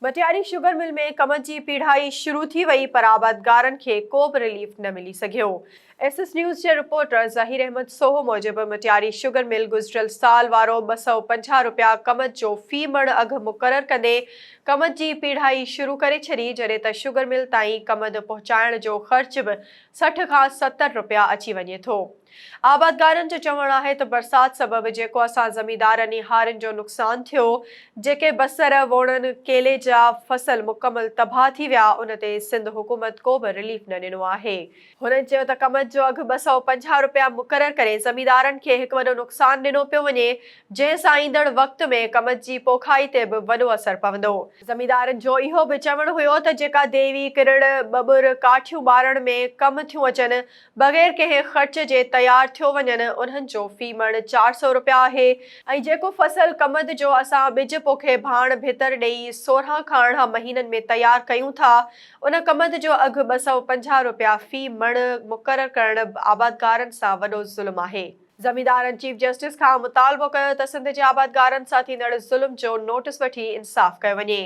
Matiari sugar mill ۾ ڪمند جي پيڙهائي شروع ٿي وئي پر آبادگارن کي ڪو به رليف نه ملي سگهيو. ايس ايس نيوز جي رپورٽر ظهير احمد سوهو موجب مٽياري شگر مل گذريل سال وارو 250 رپيا ڪمند جو في مڻ اگهه مقرر ڪندي ڪمند جي پيڙهائي شروع ڪري ڇڏي جڏهن ته شگر مل تائين ڪمند پهچائڻ جو خرچ به 60 کان 70 رپيا اچي وڃي ٿو. آبادگارن جو چوڻ آهي ته برسات سبب جيڪو اسان زميندارن ۽ هارين جو نقصان ٿيو، جيڪي بصر، ووڻن، ڪيلي جا فصل مڪمل تباهه ٿي ويا، ان تي سنڌ حڪومت ڪو به رليف نه ڏنو آهي. هنن چيو ته ڪمند جو اگهه 250 رپيا مقرر ڪري زميندارن کي هڪ وڏو نقصان ڏنو پيو وڃي، جنهن سان ايندڙ وقت ۾ ڪمند جي پوکائي تي به وڏو اثر پوندو. زميندارن جو اهو به چوڻ هيو ته جيڪا ديوي، ڪرڙ، ٻٻر، ڪاٺيون ٻارڻ ۾ ڪم ٿيون اچن، بغير ڪنهن خرچ جي تيار ٿيو وڃن انهن جو في مڻ 400 رپيا آهي ۽ جيڪو فصل ڪمند جو اسان ٻج پوکي ڀاڻ ڀتر ڏئي 16 کان 18 مهينن ۾ تيار ڪيون ٿا ان ڪمند جو اگهه 250 رپيا في مڻ مقرر ڪرڻ آبادگارن سان وڏو ظلم آهي. زميندارن چيف جسٽس کان مطالبو ڪيو ته سنڌ جي آبادگارن سان ٿيندڙ ظلم جو نوٽس وٺي انصاف ڪيو وڃي.